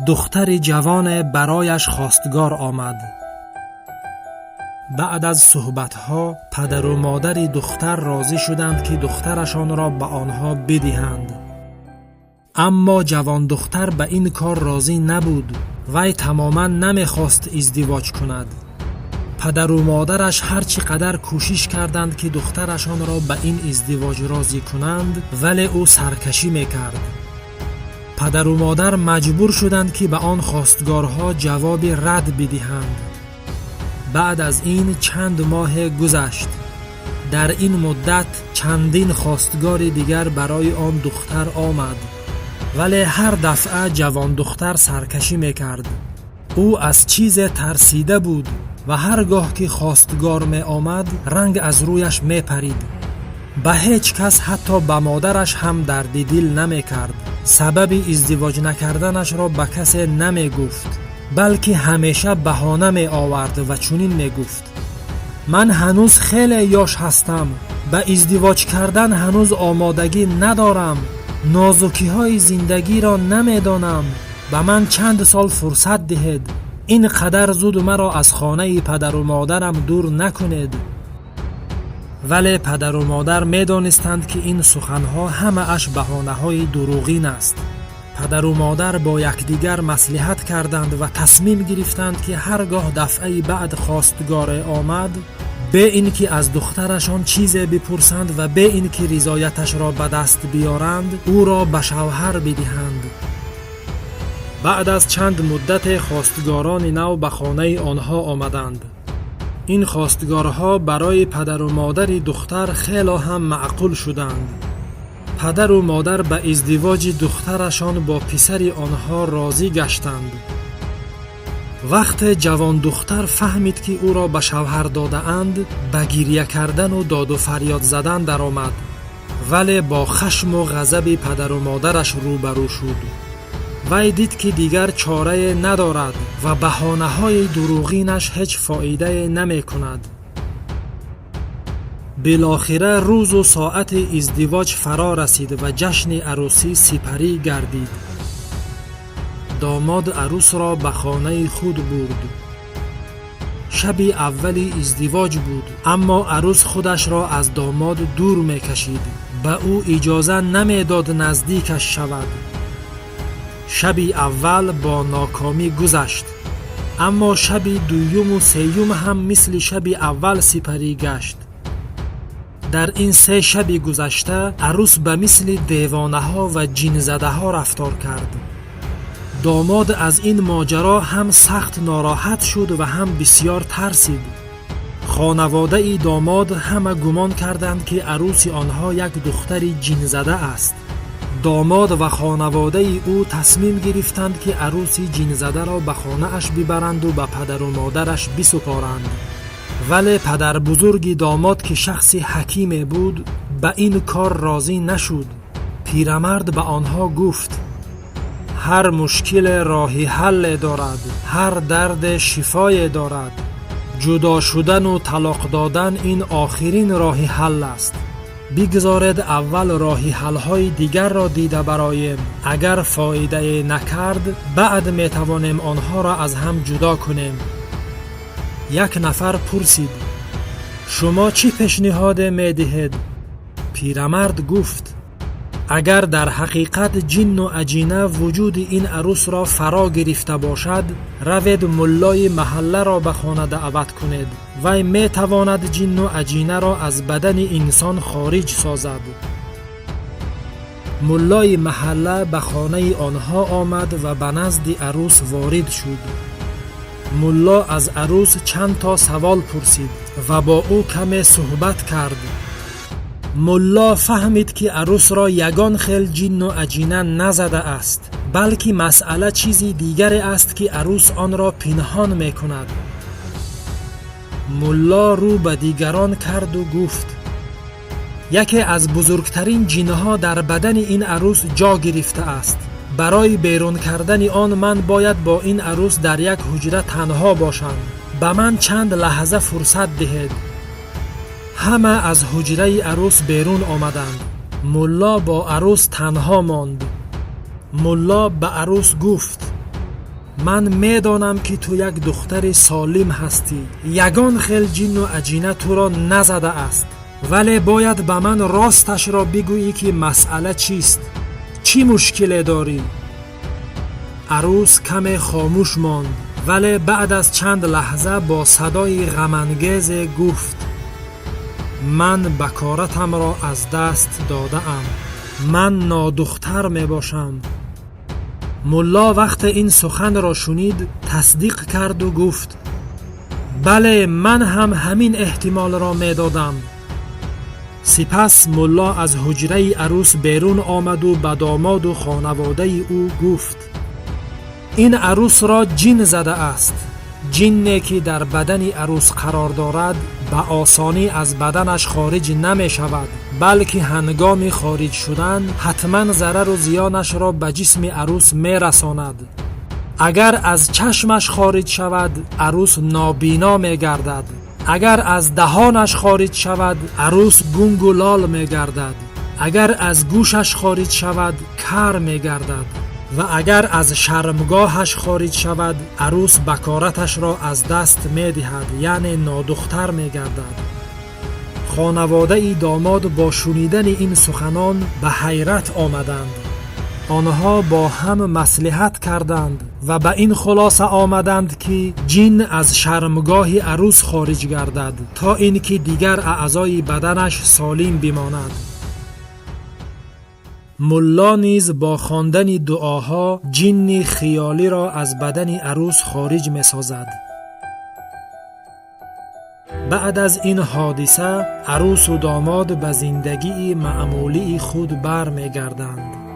Духтари ҷавоне барояш хостгор омад. Баъд аз суҳбатҳо падару модари духтар розӣ шуданд, ки духтарашонро ба онҳо бидиҳанд. Аммо ҷавондухтар ба ин кор розӣ набуд. Вай тамоман намехост издивоҷ кунад. Падару модараш ҳар чӣ қадар кӯшиш карданд, ки духтарашонро ба ин издивоҷ розӣ кунанд, вале ӯ саркашӣ мекард. Падару модар маҷбур шуданд, ки ба он хостгорҳо ҷавоби рад бидиҳанд. Баъд аз ин чанд моҳе гузашт. Дар ин муддат чандин хостгори дигар барои он духтар омад, вале ҳар дафъа ҷавондухтар саркашӣ мекард. Ӯ аз чизе тарсида буд ва ҳар гоҳ ки хостгор меомад, ранг аз рӯяш мепарид. Ба ҳеҷ кас, ҳатто ба модараш ҳам дарди дил намекард. Сабаби издивоҷ накарданашро ба касе намегуфт, балки ҳамеша баҳона меовард ва чунин мегуфт: «Ман ҳанӯз хеле ёш ҳастам, ба издивоҷ кардан ҳанӯз омодагӣ надорам, нозукиҳои зиндагиро намедонам, ба ман чанд сол фурсат диҳед, ин қадар зуд маро аз хонаи падару модарам дур накунед». Вале падару модар медонистанд, ки ин суханҳо ҳамааш баҳонаҳои дурӯғин аст. Падару модар бо якдигар маслиҳат карданд ва тасмим гирифтанд, ки ҳар гоҳ дафъаи баъд хостгоре омад, бе ин ки аз духтарашон чизе бипурсанд ва бе ин ки ризояташро ба даст биёранд, ӯро ба шавҳар бидиҳанд. Баъд аз чанд муддате хостгорони нав ба хонаи онҳо омаданд. Ин хостгорҳо барои падару модари духтар хело ҳам маъқул шуданд. Падару модар ба издивоҷи духтарашон бо писари онҳо розӣ гаштанд. Вақте ҷавондухтар фаҳмид, ки ӯро ба шавҳар додаанд, ба гирья кардану доду фарёд задан даромад, вале бо хашму ғазаби падару модараш рӯбарӯ шуд. Вай дид, ки дигар чорае надорад ва баҳонаҳои дурӯғинаш ҳеҷ фоидае намекунад. Билохира рӯзу соати издивоҷ фаро расид ва ҷашни арӯсӣ сипарӣ гардид. Домод арӯсро ба хонаи худ бурд. Шаби аввали издивоҷ буд, аммо арӯс худашро аз домод дур мекашид, ба ӯ иҷоза намедод наздикаш шавад. Шаби аввал бо нокомӣ гузашт, аммо шаби дуюму сеюм ҳам мисли шаби аввал сипарӣ гашт. Дар ин се шаби гузашта арӯс ба мисли девонаҳо ва ҷинзадаҳо рафтор кард. Домод аз ин моҷаро ҳам сахт нороҳат шуд ва ҳам бисьёр тарсид. Хонаводаи домод ҳама гумон карданд, ки арӯси онҳо як духтари ҷинзада аст. Домод ва хонаводаи ӯ тасмим гирифтанд, ки арӯси ҷинзадаро ба хонааш бибаранду ба падару модараш бисупоранд. Вале падарбузурги домод, ки шахси ҳакиме буд, ба ин кор розӣ нашуд. Пирамард ба онҳо гуфт: «Ҳар мушкиле роҳи ҳалле дорад, ҳар дарде шифое дорад. Ҷудо шудану талоқ додан ин охирин роҳи ҳал аст. Бигзоред, аввал роҳи ҳалҳои дигарро дида бароем. Агар фоидае накард, баъд метавонем онҳоро аз ҳам ҷудо кунем». Як нафар пурсид: «Шумо чӣ пешниҳоде медиҳед?» Пирамард гуфт: «Агар дар ҳақиқат ҷинну аҷина вуҷуди ин арӯсро фаро гирифта бошад, равед, муллои маҳалларо ба хона даъват кунед. Вай метавонад ҷинну аҷинаро аз бадани инсон хориҷ созад». Муллои маҳалла ба хонаи онҳо омад ва ба назди арӯс ворид шуд. Мулло аз арӯс чанд то савол пурсид ва бо ӯ каме суҳбат кард. Мулло фаҳмид, ки арӯсро ягон хел ҷинну аҷина назада аст, балки масъала чизи дигаре аст, ки арӯс онро пинҳон мекунад. Мулло рӯ ба дигарон карду гуфт: «Яке аз бузургтарин ҷинҳо дар бадани ин арӯс ҷо гирифтааст. Барои берун кардани он ман бояд бо ин арӯс дар як ҳуҷра танҳо бошам. Ба ман чанд лаҳза фурсат диҳед». Ҳама аз ҳуҷраи арӯс берун омаданд. Мулло бо арӯс танҳо монд. Мулло ба арӯс гуфт: Ман медонам, ки ту як духтари солим ҳастӣ, ягон хел ҷинну аҷина туро назадааст, вале бояд ба ман росташро бигӯӣ, ки масъала чист, чӣ мушкиле дорӣ? Арӯс каме хомӯш монд, вале баъд аз чанд лаҳза бо садои ғамангезе гуфт: «Ман бакоратамро аз даст додаам, ман нодухтар мебошам». Мулло вақте ин суханро шунид, тасдиқ карду гуфт: «Бале, ман ҳам ҳамин эҳтимолро медодам». Сипас мулло аз ҳуҷраи арӯс берун омаду ба домоду хонаводаи ӯ гуфт: «Ин арӯсро ҷин задааст. Ҷинне, ки дар бадани арӯс қарор дорад, ба осонӣ аз баданаш хориҷ намешавад, балки ҳангоми хориҷ шудан ҳатман зарару зиёнашро ба ҷисми арӯс мерасонад. Агар аз чашмаш хориҷ шавад, арӯс нобино мегардад. Агар аз даҳонаш хориҷ шавад, арӯс гунгу лол мегардад. Агар аз гӯшаш хориҷ шавад, кар мегардад ва агар аз шармгоҳаш хориҷ шавад, арӯс бакораташро аз даст медиҳад, яъне нодухтар мегардад». Хонаводаи домод бо шунидани ин суханон ба ҳайрат омаданд. Онҳо бо ҳам маслиҳат карданд ва ба ин хулоса омаданд, ки ҷин аз шармгоҳи арӯс хориҷ гардад, то ин ки дигар аъзои баданаш солим бимонад. Мулло низ бо хондани дуоҳо ҷинни хиёлиро аз бадани арӯс хориҷ месозад. Баъд аз ин ҳодиса арӯсу домод ба зиндагии маъмулии худ бармегарданд.